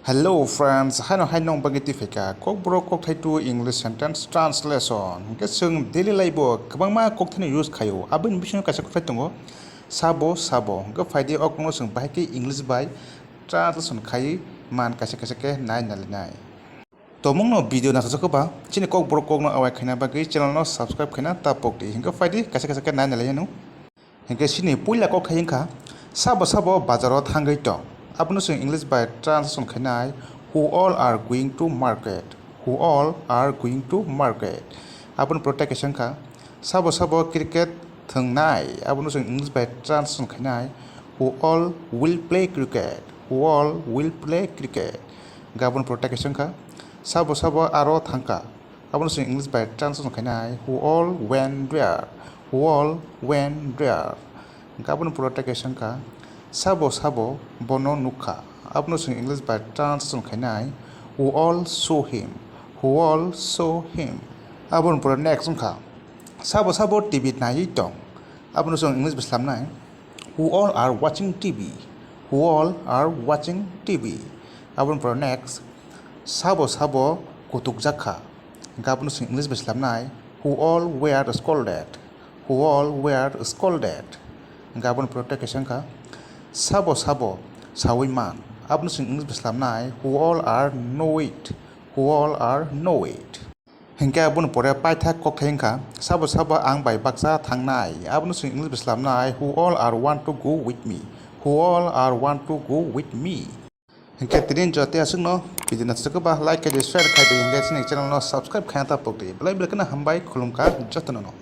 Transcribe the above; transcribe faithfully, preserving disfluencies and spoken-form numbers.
Hello friends, haino hai nong bagwi twi phaikha Kokborok kokthai two English sentence translation. Hwnkhe chwng daily life o kwbangma kokthai no use khaio. Aboni bisingo kaisa kokthai tongo, sabo sabo. Hwnkhe phaidi o kokno chwng bahai khe English bai translation khaiwi man kaisa kaisa khe nai nai nai. Tomungno video naithok ba chini Kokborok kokno awai khaina bagwi channel no subscribe khaina ta pokdi. Hwnkhe phaidi kaisa kaisa khe nai nai lai hino. Hwnkhe chini puila kokthai wngkha, sabo sabo bazaro thangwi tong. Abono chwng English bai translation khainai, "Who all are going to market? Who all are going to market?" Aboni pore tei kaisa wngkha, sabo sabo cricket thwngnai. Abono chwng English bai translation khainai, "Who all will play cricket? Who all will play cricket?" Hwnkhe aboni pore tei kaisa wngkha, sabo sabo aro thangkha. Abono chwng English bai translation khainai, "Who all went there? Who all went there?" Hwnkhe aboni pore tei kaisa wngkha, sabo sabo bono nukkha. Abono chwng English bai translation khainai, "Who all saw him? Who all saw him?" Aboni pore next wngkha, sabo sabo T V naiwi tong. Abono chwng English bai slamnai, "Who all are watching T V? Who all are watching T V?" Aboni pore next, sabo sabo kutukjak kha. Hwnkhe abono chwng English bai slamnai, "Who all were scolded? Who all were scolded?" Hwnkhe aboni pore tei kaisa wngkha, sabo sabo saui man. Abono chwng English bai slamnai, "Who all are know it? Who all are know it?" Hwnkhe aboni pore paithak kokthai wngkha, sabo sabo ang bai baksa thangnai. Abono chwng English bai slamnai, "Who all are want to go with me? Who all are want to go with me?" Hwnkhe tini joto aswkno video naithok ba like khaidi, share khaidi, hwnkhe chini channel no subscribe khaina ta pokdi. Belai belai kheno hambai, khulumkha jotono no.